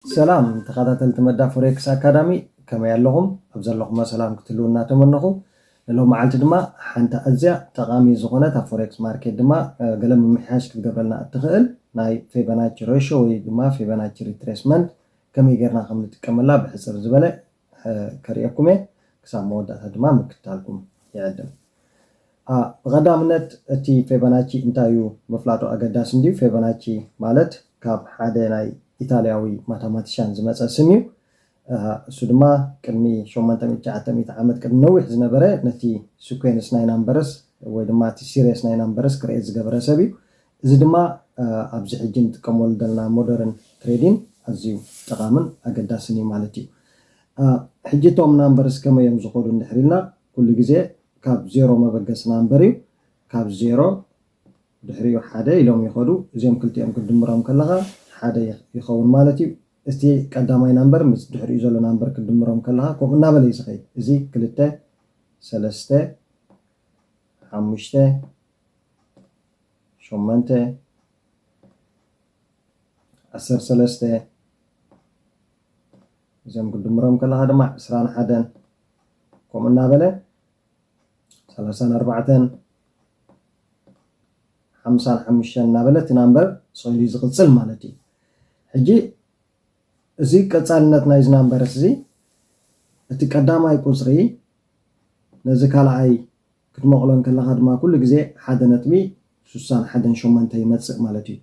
ሰላም ተኸታተልቲ መዳ ፎሬክስ ኣካዳሚ፣ ከመይ ኣለኹም? ኣብ ዘለኹሞ ሰላም ክትህልዉ እናተመነኹ፣ ንሎም መዓልቲ ድማ ሓንቲ ኣዝያ ጠቓሚ ዝኾነት ኣብ ፎሬክስ ማርኬት ድማ ገለ ምምሕያሽ ክትገብረልና እትኽእል ናይ ፌበናቺ ሬሾ ወይ ድማ ፌበናቺ ሪትሬስመንት ከመይ ጌርና ከም ንጥቀመላ ብሕጽር ዝበለ ከርእየኩም እየ። ክሳብ መወዳእታ ድማ ምክትታልኩም ይዕድም። ብቐዳምነት እቲ ፌበናቺ እንታይ እዩ ምፍላጡ ኣገዳሲ እንድዩ። ፌበናቺ ማለት ካብ ሓደ ናይ ኢታልያዊ ማታማቲሻን ዝመፀ ስም እዩ። እሱ ድማ ቅድሚ ሸሞንተ ሚእቲ ትሽዓተ ሚእቲ ዓመት ቅድሚ ነዊሕ ዝነበረ ነቲ ሲኮንስ ናይ ናምበርስ ወይ ድማ እቲ ሲሪየስ ናይ ናምበርስ ክርኤት ዝገበረ ሰብ እዩ። እዚ ድማ ኣብዚ ሕጂ ንጥቀመሉ ዘለና ሞደርን ትሬዲን ኣዝዩ ጠቓምን ኣገዳስን እዩ ማለት እዩ። ሕጂ እቶም ናምበርስ ከመይ እዮም ዝኸዱ እንድሕር ኢልና፣ ኩሉ ግዜ ካብ ዜሮ መበገሲ ናምበር እዩ። ካብ ዜሮ ድሕሪኡ ሓደ ኢሎም ይኸዱ። እዚኦም ክልቲኦም ክትድምሮም ከለኻ ሓደ ይኸውን ማለት እዩ። እቲ ቀዳማይ ናምበር ምስ ድሕሪኡ ዘሎ ናምበር ክትድምሮም ከለኻ ከምኡ እናበለ እዩ ዝኸይድ። እዚ ክልተ፣ ሰለስተ፣ ሓሙሽተ፣ ሸሞንተ፣ ዓሰርተ ሰለስተ፣ እዚኦም ክድምሮም ከለኻ ድማ ዕስራን ሓደን፣ ከምኡ እናበለ ሰላሳን ኣርባዕተን፣ ሓምሳን ሓሙሽተን እናበለ እቲ ናምበር ስኢሉ ዝቕፅል ማለት እዩ። ሕጂ እዚ ቀፃልነት ናይዚ ናምበርስ እዚ እቲ ቀዳማይ ቁፅሪ ነዚ ካልኣይ ክትመቕሎ እንከለኻ ድማ ኩሉ ግዜ ሓደ ነጥቢ ስሳን ሓደን ሸሞንተ ይመፅእ ማለት እዩ።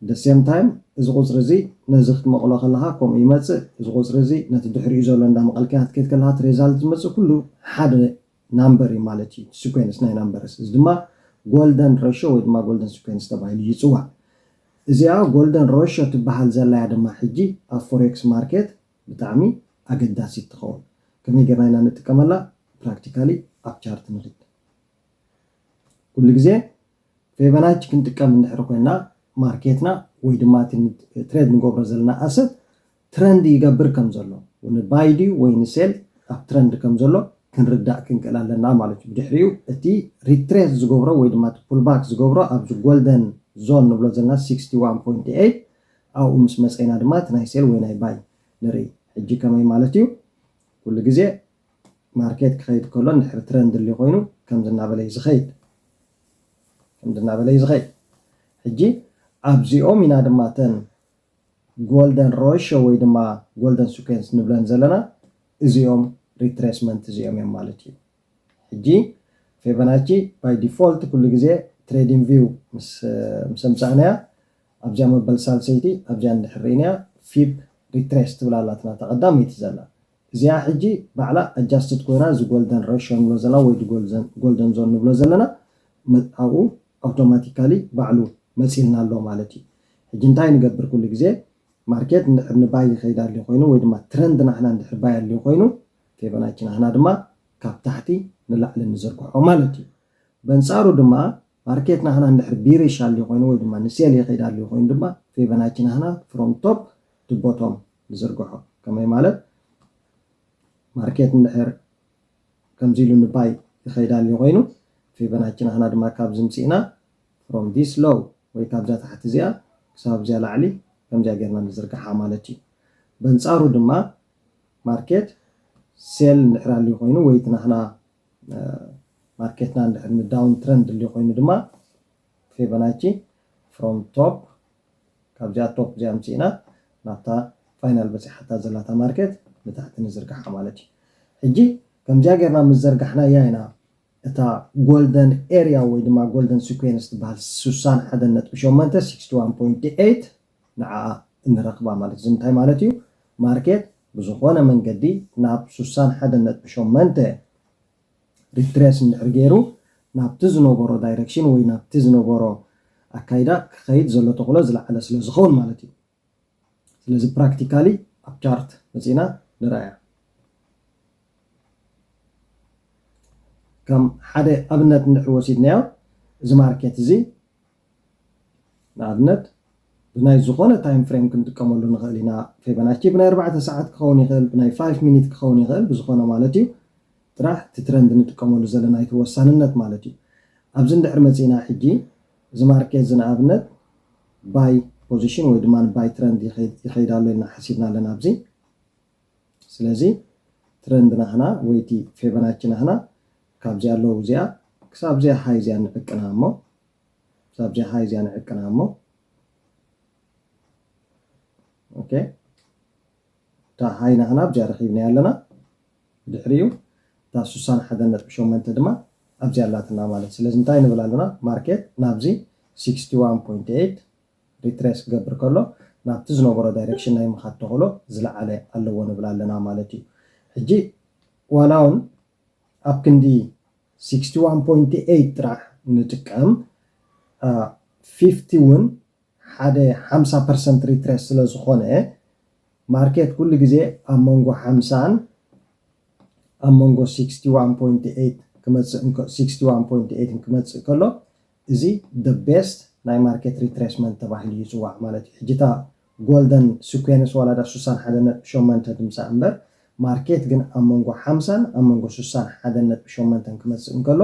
ደሴም ታይም እዚ ቁፅሪ እዚ ነዚ ክትመቕሎ ከለኻ ከምኡ ይመፅእ። እዚ ቁፅሪ እዚ ነቲ ድሕሪኡ ዘሎ እንዳመቐልካ ክትከይድ ከለኻ እቲ ሬዛልት ዝመፅእ ኩሉ ሓደ ናምበር እዩ ማለት እዩ። ሲኮንስ ናይ ናምበርስ እዚ ድማ ጎልደን ሬሾ ወይ ድማ ጎልደን ሲኮንስ ተባሂሉ ይፅዋዕ። እዚኣ ጎልደን ሬሾ ትበሃል ዘላያ ድማ ሕጂ ኣብ ፎሬክስ ማርኬት ብጣዕሚ ኣገዳሲት ትኸውን። ከመይ ጌርና ኢና ንጥቀመላ? ፕራክቲካሊ ኣብ ቻርት ንኽድ። ኩሉ ግዜ ፌበናቺ ክንጥቀም እንድሕር ኮይና ማርኬትና ወይ ድማ ትሬድ ንገብሮ ዘለና ኣሰት ትረንድ ይገብር ከም ዘሎ፣ ንባይ ድዩ ወይ ንሴል ኣብ ትረንድ ከም ዘሎ ክንርዳእ ክንክእል ኣለና ማለት እዩ። ድሕሪኡ እቲ ሪትሬስ ዝገብሮ ወይ ድማ ፑልባክ ዝገብሮ ኣብዚ ጎልደን ዞን ንብሎ ዘለና ሲክስቲ ዋን ፖይንት ኤይት ኣብኡ ምስ መፀና ድማ እቲ ናይ ሴል ወይ ናይ ባይ ንርኢ። ሕጂ ከመይ ማለት እዩ? ኩሉ ግዜ ማርኬት ክኸይድ ከሎ እንድሕር ትረንድ ድልዩ ኮይኑ ከምዚ እናበለ እዩ ዝኸይድ፣ ከምዚ እናበለ እዩ ዝኸይድ። ሕጂ ኣብዚኦም ኢና ድማ እተን ጎልደን ሬሾ ወይ ድማ ጎልደን ሲኮንስ ንብለን ዘለና፣ እዚኦም ሪትሬስመንት እዚኦም እዮም ማለት እዩ። ሕጂ ፌበናቺ ባይ ዲፎልት ኩሉ ግዜ ትሬዲንግ ቪው ምስ ኣምፃእናያ ኣብዚኣ መበል ሳልሰይቲ ኣብዚኣ እንድሕር ርኢናያ ፊብ ሪትሬስ ትብል ኣላትና ተቐዳመይቲ ዘላ። እዚኣ ሕጂ ባዕላ ኣጃስትድ ኮይና እዚ ጎልደን ሬሾ ንብሎ ዘለና ወይ ጎልደን ዞን ንብሎ ዘለና ኣብኡ ኣውቶማቲካሊ ባዕሉ መፂልና ኣሎ ማለት እዩ። ሕጂ እንታይ ንገብር? ኩሉ ግዜ ማርኬት እንድሕር ንባይ ይኸይድ ኣልዩ ኮይኑ ወይ ድማ ትረንድ ናሕና እንድሕር ባይ ኣልዩ ኮይኑ ፌበናቺ ናሕና ድማ ካብ ታሕቲ ንላዕሊ ንዝርግሖ ማለት እዩ። በንፃሩ ድማ ማርኬት ናህና እንድሕር ቢሪሽ ኣልዩ ኮይኑ ወይ ድማ ንሴል ይኸይድ ኣልዩ ኮይኑ ድማ ፌበናቺ ናህና from top to bottom ንዝርግሖ። ከመይ ማለት? ማርኬት እንድሕር ከምዚ ኢሉ ንባይ ይኸይድ ኣልዩ ኮይኑ ፌበናቺ ናህና ድማ ካብ ዝምፅእና from this low ወይ ካብዛ ታሕቲ እዚኣ ክሳብ እዚኣ ላዕሊ ከምዚኣ ጌርና ንዝርግሓ ማለት እዩ። በንፃሩ ድማ ማርኬት ሴል እንድሕር ኣልዩ ኮይኑ ወይ እቲ ናህና ማርኬትና እንድሕር ንዳውን ትረንድ ድልዩ ኮይኑ ድማ ፌበናቺ from top ካብዚኣ ቶፕ እዚኣ ኣምፂእና ናብታ ፋይናል በፂሓታ ዘላታ ማርኬት ንታሕቲ ንዝርግሓ ማለት እዩ። ሕጂ ከምዚኣ ጌርና ምስ ዘርጋሕናያ ኢና እታ ጎልደን ኤርያ ወይ ድማ ጎልደን ሲኮንስ ትበሃል ስሳን ሓደን ነጥቢ ሸሞንተ ሲክስቲ ዋን ፖይንት ኤይት ንዓኣ እንረኽባ ማለት እዩ። እንታይ ማለት እዩ? ማርኬት ብዝኾነ መንገዲ ናብ ስሳን ሓደን ነጥቢ ሸሞንተ ሪትሬስ እንድሕር ገይሩ ናብቲ ዝነበሮ ዳይሬክሽን ወይ ናብቲ ዝነበሮ ኣካይዳ ክኸይድ ዘሎ ተኽእሎ ዝለዓለ ስለ ዝኸውን ማለት እዩ። ስለዚ ፕራክቲካሊ ኣብ ቻርት መፂና ንረኣያ። ከም ሓደ ኣብነት እንድሕር ወሲድናዮ እዚ ማርኬት እዚ ንኣብነት ብናይ ዝኾነ ታይም ፍሬም ክንጥቀመሉ ንኽእል ኢና። ፌበናቺ ብናይ ኣርባዕተ ሰዓት ክኸውን ይኽእል፣ ብናይ ፋይቭ ሚኒት ክኸውን ይኽእል፣ ብዝኾነ ማለት እዩ። ጥራሕ እቲ ትረንድ ንጥቀመሉ ዘለና እቲ ወሳንነት ማለት እዩ። ኣብዚ እንድሕር መፂና ሕጂ እዚ ማርኬት እዚ ንኣብነት ባይ position ወይ ድማ ን buy trend ይኸይድ ኣሎ ኢልና ሓሲብና ኣለና ኣብዚ። ስለዚ trend ናህና ወይ እቲ ፌበናቺ ናህና ካብዚ ኣለዉ እዚኣ ክሳብ እዚኣ high እዚኣ ንዕቅና እሞ ክሳብ እዚኣ high እዚኣ ንዕቅና እሞ okay እታ high ናህና ኣብዚኣ ረኺብናያ ኣለና። ድሕሪኡ እታ ስሳን ሓደን ነጥቢ ሸሞንተ ድማ ኣብዚኣ ኣላትና ማለት። ስለዚ እንታይ ንብል ኣለና? ማርኬት ናብዚ sixty one point eight retrace ክገብር ከሎ ናብቲ ዝነበሮ direction ናይ ምኻድ ተኽእሎ ዝለዓለ ኣለዎ ንብል ኣለና ማለት እዩ። ሕጂ ዋላ እውን ኣብ ክንዲ sixty one point eight ጥራሕ ንጥቀም fifty እውን ሓደ ሓምሳ percent retrace ስለ ዝኾነ ማርኬት ኩሉ ግዜ ኣብ መንጎ ሓምሳን ኣብ መንጎ sixty one point eight ክመፅእ እንከ- sixty one point eight ክመፅእ ከሎ እዚ the best ናይ market retracement ተባሂሉ ይፅዋዕ ማለት እዩ። ሕጂ እታ golden sequence ዋላ ዳ ስሳን ሓደ ነጥቢ ሸሞንተ ትምፃእ እምበር ማርኬት ግን ኣብ መንጎ ሓምሳን ኣብ መንጎ ስሳን ሓደ ነጥቢ ሸሞንተን ክመፅእ እንከሎ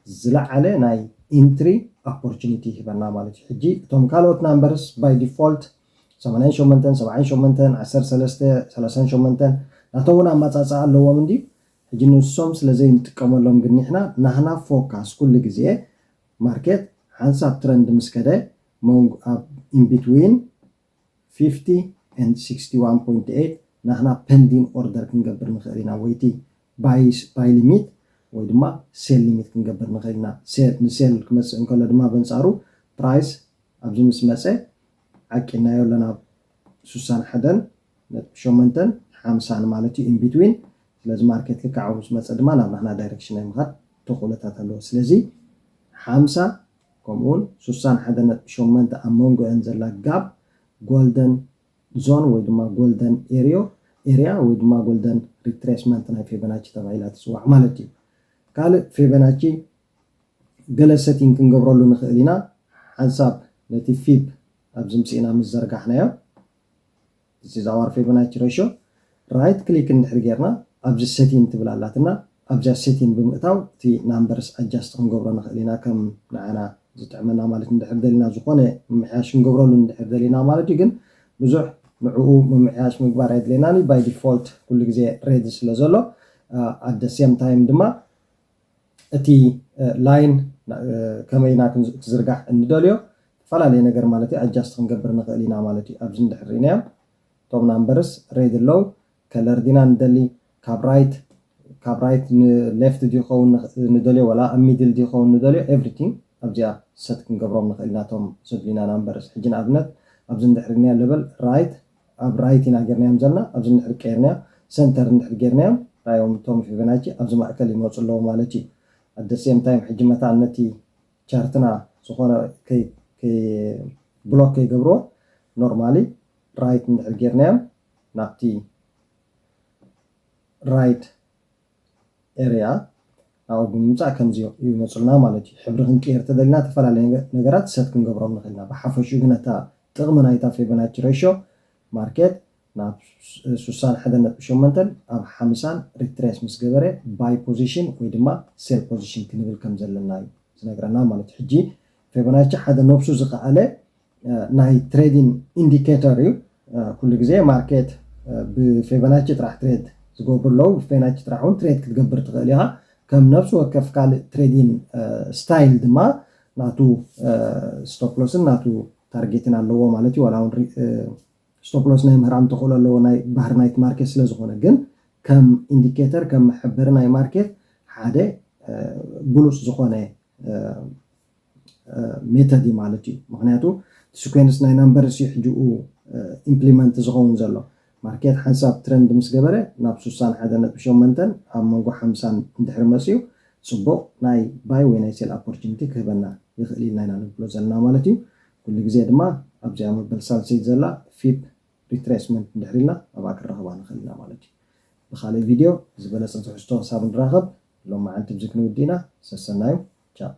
ዝለዓለ ናይ entry opportunity ይህበና ማለት እዩ። ሕጂ እቶም ካልኦት numbers by default ሰማንያን ሸሞንተን ሰብዓን ሸሞንተን ዓሰርተ ሰለስተ ሰላሳን ሸሞንተን ናቶም እውን ኣመፃፅኣ ኣለዎም እንድዩ። ሕጂ ንሶም ስለ ዘይንጥቀመሎም ግን ንሕና ናህና focus ኩሉ ግዜ ማርኬት ሓንሳብ trend ምስ ከደ መንጎ ኣብ in between fifty and sixty one point eight ናህና pending order ክንገብር ንኽእል ኢና ወይ እቲ buy buy limit ወይ ድማ sell limit ክንገብር ንኽእል ኢና። Sell ን sell ክመፅእ እንከሎ ድማ በንፃሩ price ኣብዚ ምስ መፀ ዓቂናዮ ኣለና ኣብ ስሳን ሓደን ነጥቢ ሸሞንተን ሓምሳን ማለት እዩ in between። ስለዚ ማርኬት ልክዕ ምስ መፀ ድማ ናብ ናህና direction ናይ ምኻድ ተኽእሎታት ኣለዎ። ስለዚ ሓምሳ ከምኡውን ስሳን ሓደ ነጥቢ ሸሞንተ ኣብ መንጎ እን ዘላ gap golden zone ወይ ድማ golden area area ወይ ድማ golden retracement ናይ ፌበናቺ ተባሂላ ትፅዋዕ ማለት እዩ። ካልእ ፌበናቺ ገለ setting ክንገብረሉ ንኽእል ኢና። ሓንሳብ ነቲ fib ኣብዚ ምፅእና ምስ ዘርጋሕናዮ this is our Fibonacci ratio right click እንድሕር ጌርና ኣብዚ setting ትብል ኣላትና ኣብዚኣ setting ብምእታው እቲ numbers adjust ክንገብሮ ንኽእል ኢና ከም ንዓና ዝጥዕመና ማለት እንድሕር ደሊና ዝኾነ ምምሕያሽ ክንገብረሉ እንድሕር ደሊና ማለት እዩ። ግን ብዙሕ ንዕኡ ምምሕያሽ ምግባር ኣየድልየናን እዩ። By default ኩሉ ግዜ red ስለ ዘሎ at the same time ድማ እቲ line ከመይ ኢና ክዝርጋሕ እንደልዮ ዝተፈላለየ ነገር ማለት እዩ adjust ክንገብር ንኽእል ኢና ማለት እዩ። ኣብዚ እንድሕር ርኢናዮም እቶም numbers red ኣለዉ color ዲና ንደሊ ካብ right ካብ right ን left ድዩ ክኸውን ንደልዮ ወላ ኣብ middle ድዩ ክኸውን ንደልዮ everything ኣብዚኣ set ክንገብሮም ንኽእል ኢና እቶም ዘድልዩና numbers። ሕጂ ንኣብነት ኣብዚ እንድሕር ርኢናዮ level right ኣብ right ኢና ጌርናዮም ዘለና ኣብዚ እንድሕር ቀይርናዮ center እንድሕር ጌርናዮም ራዮም እቶም Fibonacci ኣብዚ ማእከል ይመፁ ኣለዉ ማለት እዩ። At the same time ሕጂ መታን ነቲ chart ና ዝኾነ block ከይገብርዎ normally right እንድሕር ጌርናዮም ናብቲ right area ናብኡ ብምምፃእ ከምዚ ይመፁልና ማለት እዩ። ሕብሪ ክንቅየር ተደሊና ዝተፈላለዩ ነገራት set ክንገብሮም ንኽእል ኢና። ብሓፈሽኡ ግን እታ ጥቕሚ ናይታ Fibonacci ratio ማርኬት ናብ ስሳን ሓደ ነጥቢ ሸሞንተን ኣብ ሓምሳን retrace ምስ ገበረ buy position ወይ ድማ sell position ክንብል ከም ዘለና እዩ ዝነግረና ማለት እዩ። ሕጂ Fibonacci ሓደ ነብሱ ዝኸኣለ ናይ trading indicator እዩ። ኩሉ ግዜ ማርኬት ብ Fibonacci ጥራሕ trade ዝገብሩ ኣለዉ። ብ Fibonacci ጥራሕ እውን trade ክትገብር ትኽእል ኢኻ። ከም ነብሲ ወከፍ ካልእ trading style ድማ ናቱ stop loss ን ናቱ target ን ኣለዎ ማለት እዩ። ዋላ እውን stop loss ናይ ምህራም ተኽእሎ ኣለዎ ናይ ባህሪ ናይቲ ማርኬት ስለ ዝኾነ፣ ግን ከም indicator ከም መሐበሪ ናይ ማርኬት ሓደ ብሉፅ ዝኾነ method እዩ ማለት እዩ። ምክንያቱ sequence ናይ numbers እዩ ሕጂ implement ዝኸውን ዘሎ። ማርኬት ሓንሳብ trend ምስ ገበረ ናብ ስሳን ሓደ ነጥቢ ሸሞንተን ኣብ መንጎ ሓምሳን እንድሕር መፅዩ ፅቡቕ ናይ buy ወይ ናይ sell opportunity ክህበና ይኽእል ኢልና ኢና ንብሎ ዘለና ማለት እዩ። ኩሉ ግዜ ድማ ኣብዚኣ መበል ሳልሰይቲ ዘላ fib retracement እንድሕር ኢልና ኣብኣ ክንረኽባ ንኽእል ኢና ማለት እዩ። ብኻልእ ቪድዮ ዝበለፀ ትሕዝቶ ክሳብ ንራኸብ ሎም መዓልቲ ብዚ ክንውዲ ኢና። ሰሰናዩ። ቻው።